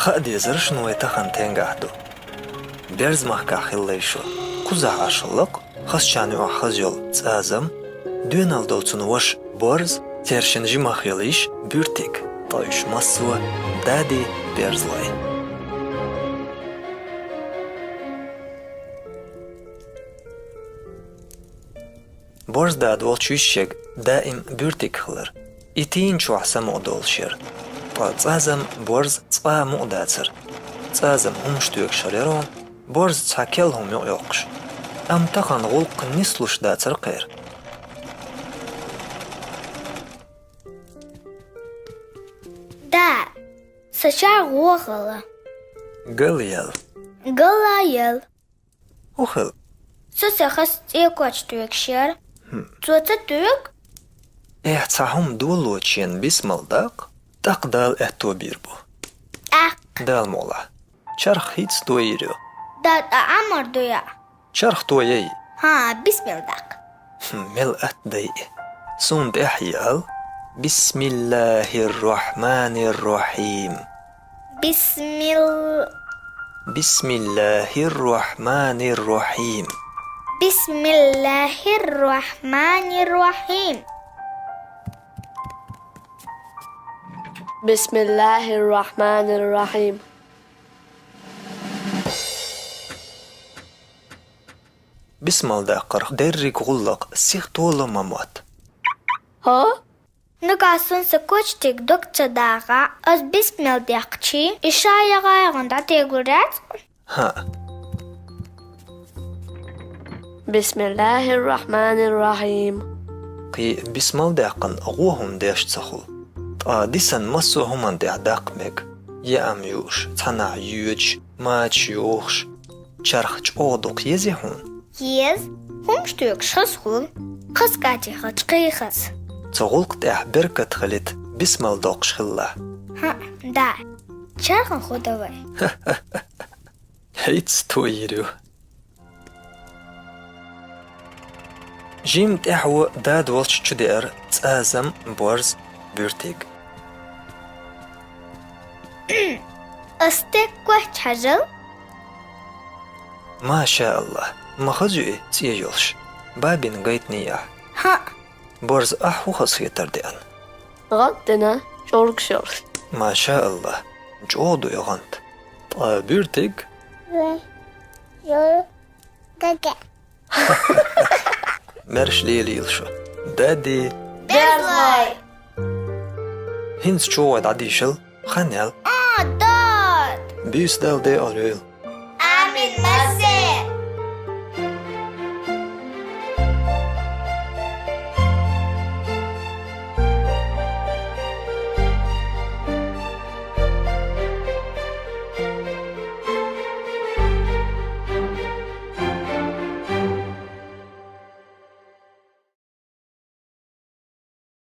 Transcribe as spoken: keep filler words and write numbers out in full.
Хаа дезараш вай тахан тенгахь ду. Берзмахкахь хилла шо. Кхузахь Ӏаш лакха, хазачарна юкъахь хаза йолу ЦӀазам, доьналла долу цуьнан ваша Борз, церан шина жимах йолу йиша Буьртиг, ткъа уьш массо а дади берзалой. Борз дада волчу йишега даим Буьртиг хилира. И тийначохь самукъадолуш яра. Ткъа ЦӀазам, Борз цкъа а мукъа дацара. ЦӀазам хӀумаш тоьгуш хилира, Борз цхьа керла хӀума юкъайоккхуш. Амма тахана гӀуллакх нислуш дацара кхеран. Да, сан чарх гӀо гӀала. Гала яла. Гала яла. ХӀун хилла? Со сан хас цӀе коч тоьгуш яра. ХӀм. Цо ца тоьгу? Эхь, цхьа хӀума долочу шена бисмал даккха, тӀаккха Дала аьтто бийр бу. ТӀаккха. Дала мукъ лахь. Чарх хӀинца тойийр ю. Да, тӀа Ӏамар ду я? Чарх тояй. ХӀан, бисмал даккха. ХӀм, мел атта дай. Суна тӀаьхьа йиъал. بسم الله الرحمن الرحيم. بسم ال- بسم الله الرحمن الرحيم. بسم الله الرحمن الرحيم. بسم الله الرحمن الرحيم. Бисмал даккхарх дерриг гӀуллакх сиха тола ма мотт. ХӀа? Нагахь санна сан кочтиг дог ца дагӀахь, ас бисмал даьккхича, и ша яхь-яхь дӀатегур яц? ХӀаъ. بسم الله الرحمن الرحيم. Кхин бисмал даьккхина гӀо хӀума деш ца хуьлу. Ткъа дисан массо а хӀуманна тӀехь даккха мега. Яам юуш, цхьанхьа йоьдуш, мачаш йохуш. Чарх чӀогӀа дукха езий хьуна? Еза. ХӀумаш тоьгуш хаза хуьлу. Хаза кӀантий хилча кхин хаза. Цу гӀуллакха тӀехь беркат хилийта бисмал доккхуш хилалахь. ХӀаъ, да. Чархан хӀу дан вай. ХӀинца тойийр ю. Жимма тӀаьхьо дада волчу чу деара ЦӀазам, Борз, Буьртиг. Ас тӀе коч хьажал? Ма ша АллахӀ, ма хаза ю и цӀе йолуш, бабин гайтиний ахь? ХӀаъ. Борз, ахь хӀун хазахетар деана? ГӀант дина, чӀоргаш йолуш. Ма ша АллахӀ, чӀогӀа ду и гӀант. Ткъа Буьртиг? Маьрша лелийла шу. Дади. Берзалой! ХӀинца чӀогӀа дӀадийшал, хан ял. А, дад! Буьйса Далла декъал йойла. Амин, массеран!